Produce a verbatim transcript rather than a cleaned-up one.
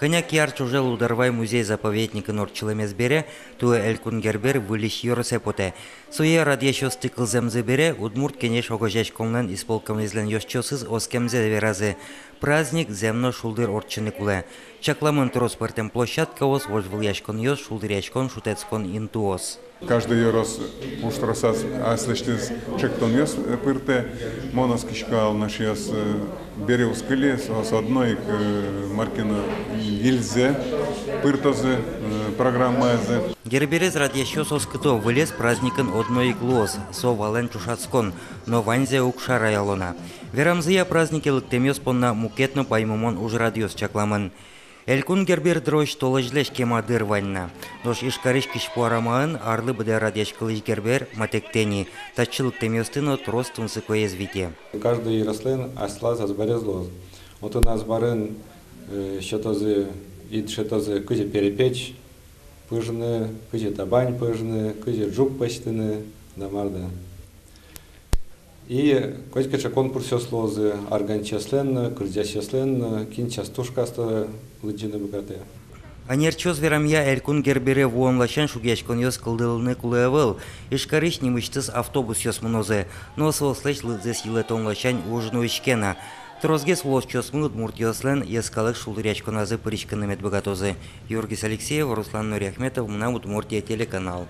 Кӧня ке ар ӵоже Лудорвай музей-заповедникын ортчылэмез бере, туэ Элькун Гербер выльысь ёросэ потэ. Сое радъясьёсты кылзэмзы бере, Удмурт Кенеш огазеяськонлэн исполкомезлэн ёзчиосыз оскемзэ веразы: праздник зэм но шулдыр ортчыны кулэ. Чакламын трос пӧртэм площадкаос, вожвылъяськонъёс, шулдыръяськон, шутэтскон интыос. Каждый ёрос пуштросаз аслэсьтыз чектонъёс, э, пыртэ. Мон оскисько, Алнашъёс, э, бере уз кыльы, соос одно ик, э, марке но выльзэ пыртозы, э, программазы. Герберез радъясьёс оскыто: вылез праздникын одно ик луоз, со валэн ӵошатскон, но ваньзэ уг шараяло на. Верамзыя, празднике лыктэмъёс понна мукет но паймымон ужрадъёс чакламын. Элькун Гербер дрозь толэзьлэсь кема дыр вань на. Нош Ижкарысь Кызьпу арамаын арлы быдэ радъяськылӥсь Гербер матэктэ ни, татчы лыктэмъёсты но трос тунсыкоез вите. Каждый ёрослэн аслаз азбарез луоз. Отын азбарын, э, сётозы, и дышетозы, кызьы перепеч пыжны, кызьы табань пыжны, кызьы ӝук пӧзьтыны да мар да. И котькыӵе конкурсъёс луозы арганчиослэн но, кырӟасьёслэн но, кин частушкаосты лыдӟыны быгатэ. Ӧнерчиос верамъя, Элькун Гербере вуон ласянь шугъяськонъёс кылдылыны кулэ ӧвӧл. Ижкарысь нимысьтыз автобусъёс мынозы, но соослэсь лыдзэс йылэтон ласянь уж нуиське на. Тросгес улосчиосмы удмуртъёслэн йӧскалык шулдыръяськоназы пыриськыны мед быгатозы. Юргис Алексеев, Руслан Нуриахметов, «Мынам Удмуртие» телеканал.